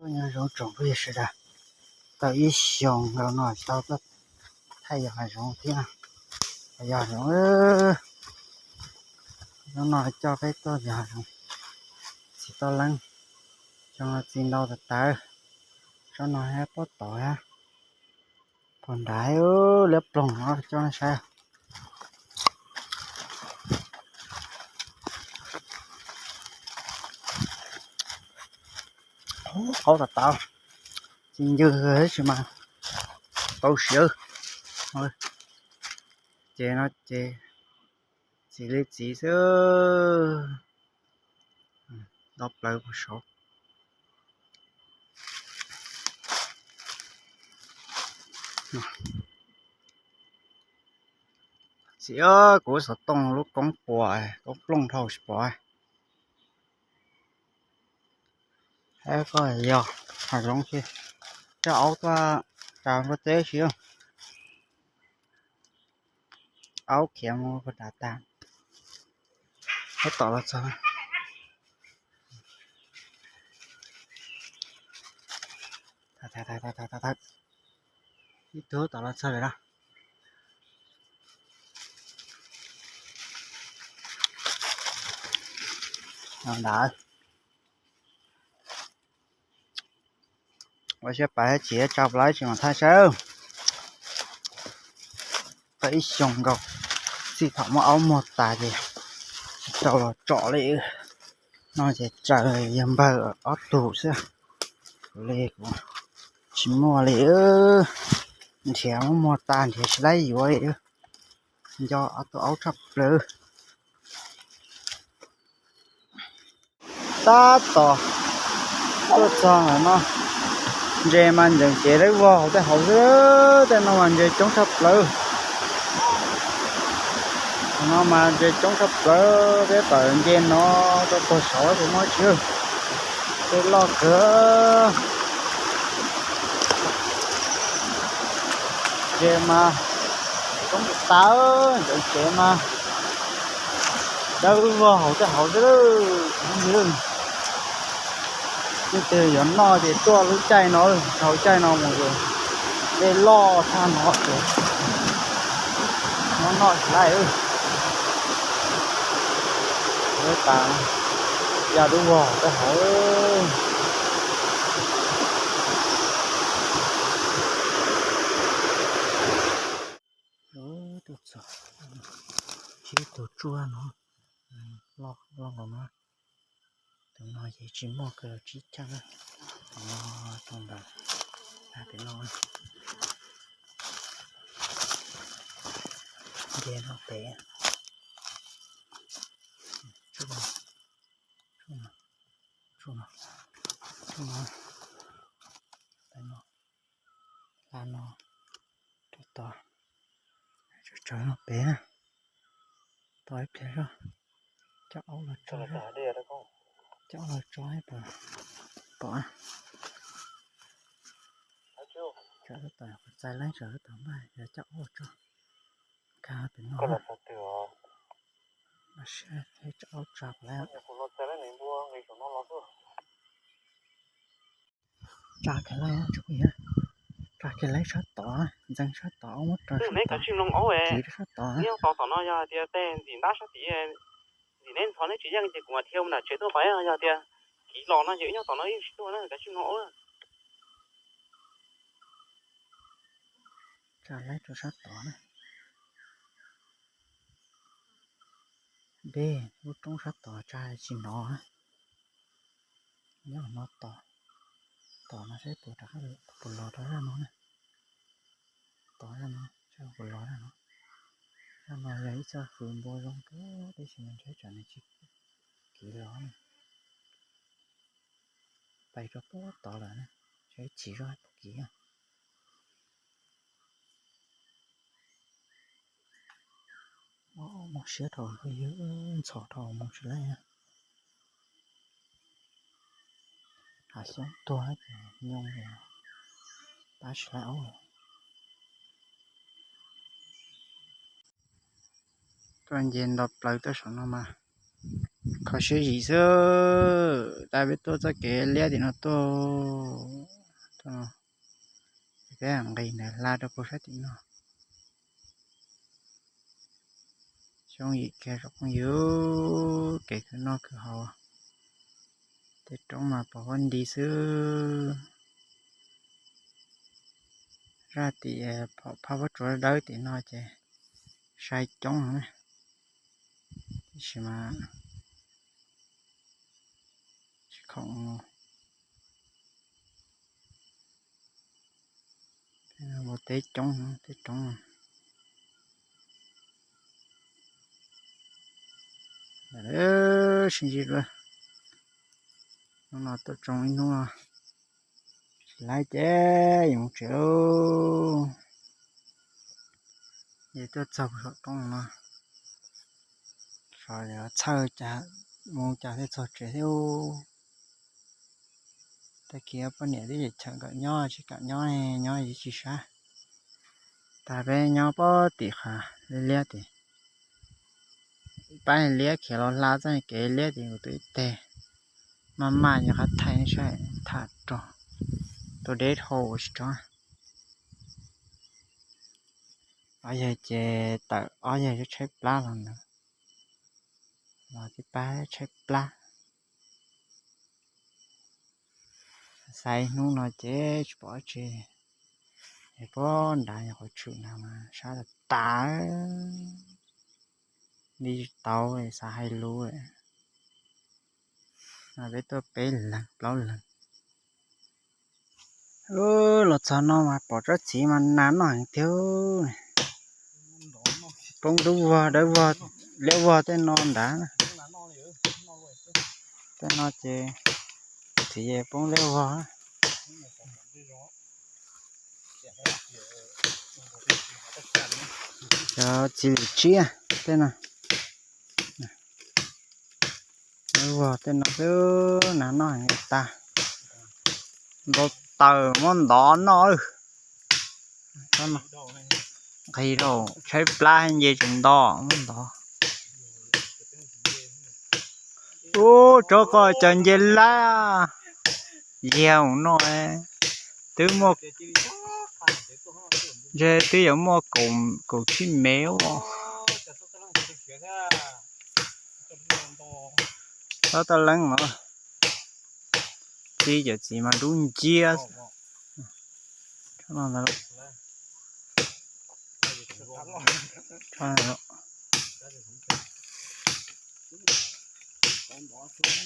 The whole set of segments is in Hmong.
Nyob zoo tsoom phooj ywg sawv daws, tau ib xyoos nkaus no tsis tau tuaj thaij yos hav zoov thiab. Yos hav zoov, hnub no coj peb tuaj yos hav zoov, txiv toj leeb, xyoo no txiv ntau tas tas, tsob no pob tod thiab. Pom nrad liab ploog no coj nej saib. Qaub tas tas, tsis ncw tab sis mas tau siav. Ces no ces txiv li txiv xwb, nto plaws puag saud. Txiv, kuv xov tooj lub koob puas, koob plooj dhau tsis pom. Koj yog hav zoov ces coj aub tuaj tsa npua teb si. Aub khiav mus puag nrad tag. Tab tom los txog. Ib tug tom los txog lawm na. Ntawd ua siab pais tsis tsa plaub tsis mam thaij saib. Tau ib xyoos nkaus, txij thaum muab aub muag tas ces tsis tau los tsom li. No ces tsaws yawg npawg ob tug xwb. Kuv li kuv tsis muaj li, nrhiav muab muag tas nrhiav tsis laib yuav li. Nco ob tug aub tshaj plaws. Tab tom tuaj txog ntawm no, ntses mas ntxeev cev dawb vog hauv tej hauv xwb, tej no mas ntses coob tshaj plaws. No mas ntses coob tshaj plaws, peb tawm nce no rau puag saud ces muaj tsis, tej loj kawg. Ntses mas coob tas, ntxeev cev mas dawb vog hauv tej hauv xwb. Leej twg yuav noj ces tuaj lub caij no, dhau caij no mus ces dej loj tshaj no ces muab noj tsis laij. Lub tas ya dub vog tej hauv. Tuaj txog, tsib tug tsuab no, loj loj nkaus no. Tus no ces tsis muaj kawg, tsib caug na. Tus no rau ntawd, pem no, nce no pem, tsuj no, tsuj no, tsuj no, pem no, hla no, rau tod, tsawg tsawg no pem na. Tos ib pliag zog, coj aub los tso, coj aub los tso pom, pom, txais leeb tsam tom npaj yog coj aub los tso, nkag pem no. Coj aub tso pem lawm. Tsa kiag laij, tsa kiag laij sab tod, ntxeev sab tod, muab rau sab tod, kiv rau sab tod. Nyob tos tom no yog tias tej ntxim ntab sab tid, ntxim neb ntxhov neb tsis yeej ces kuv mam dhia mus nram tsev tuaj pais. Yog tias kiv los no ces wb nyob tom no wb tsis tuaj na, kav tsij mloog aub. Tsa laij rau sab tod na. Dej lub roob sab tod tsa tsis hnov. Nyob no tos, tos no saib puas rov qab, puas los rau zaj no na. Tos zaj no saib puas los zaj no. Zaj no yog ib txoj hwv npua zoo kawg tab sis mas ntshe tsam nws tsis kiv los na. Pais rau puag tod lawm na, ntshe chim zoj puas kiv. Mus siab dhau, ntxhov dhau mus tsis laij. Hav xyoob tuag ces nyoo pab tsis laij aub. Tuaj nce nto plaws tuaj saum no mas Kho siab zim xwb, tas peb tuaj txoj kev liab tim no tuaj, tuaj no, peb nqis ntawd hla rau puag sab tim no. Xyoob yim kiag phooj ywg, kev khwv noj khwv haus, tej roob mas pom huab nti xwb. Zaj tim phom phab vuab tsuas dawb tim no ces sai coob na, tiam sis mas tsis khoom mus teb coob tej roob. Sib ntsib dua, hnub no tuaj tsoo ib hnub no, tsis laib ces yuav mus tsev lauj. Ces tuaj txog puag saum roob no, txhawj cas mus cas thiaj txog tsev thiab. Tag kis poj niam twb yeej chaw kom nyob tsis kam nyob, nyob tsis sab. Tas peb nyob pob tim qhov liab liab tim, pab liab khiav los hla txoj kev liab tim kuv tus ib teg, maj maj nyob qhov thaij saib tham rog, tus deb dhau tsis rog. Ob yawg ces tawm ob yawg tshaib plab los ntawd, los tib pab tshaib plab. Xaiv hnub no ces tsis pom dab tsi, es puag nrad yog qhov tshwm na mas sab tas tas, nti tsis tau, xav hais lus. Peb tuaj peb leeg plaub leeg. Los txog no mas pom tsob txiv mas nas noj heev tiag. Poob dub vog dawb vog, liab vog tej no nrad. Tej no ces txiv poob liab vog. Cov txiv lwm tsiab tej no, liab vog tej no xwb, nas noj heev tas. Ntau taws muab ntov noj. Nqis rau tshaib plab nce tsis nto muab ntov. Ub, tsob ko cov nce lab, yag mus noj. Twb muaj, ntshe twb yuav muaj kaum tsib mev. Tsob tau leeb mas, txiv cov txiv mas dub nciab.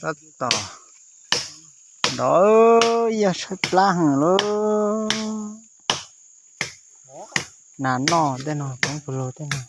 Tab tom nrov, yog tshaib plab heev lauj. Nas noj tej no, poob pug lug tej no.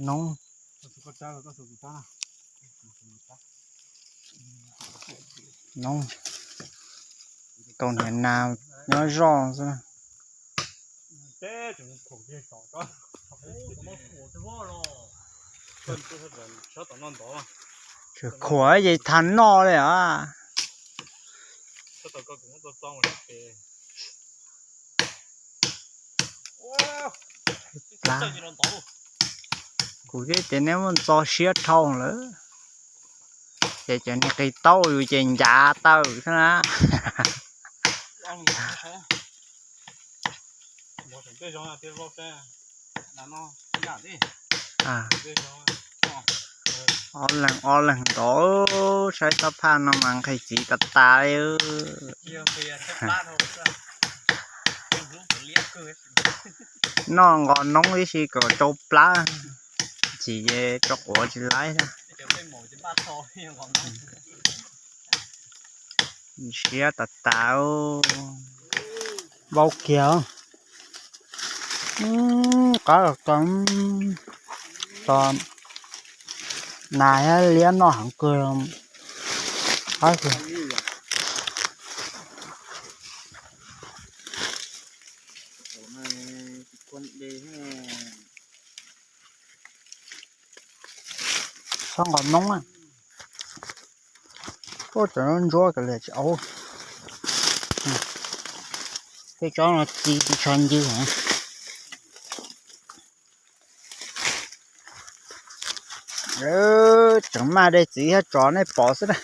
Noob, noob, kaus hniav nas nyob zoj xwb. Tseem khuam ces tag noj li os. Kuv thiab ces neb muaj ntxo siab dhau lawm. Ces cov niag qis taub yus ces ncav tawm xwb na. Ob leeg ob leeg ntov, saib tau phaj no mas nqhis txiv tas tas li. Noj nqos noob tib si kom tsau plab, tsis ces tsau quav tsis laib. Siab tas tas. Vau kiag. Qab los tau, tso nas thiab liab noj heev kawg. Qab kiag. Tsob nqos noob, tsob ntsuab kav liam tsis au. Tej tsob no ci tsis tsho ncw heev. Tseem maj de txiv thiab tsov nej pom xwb na.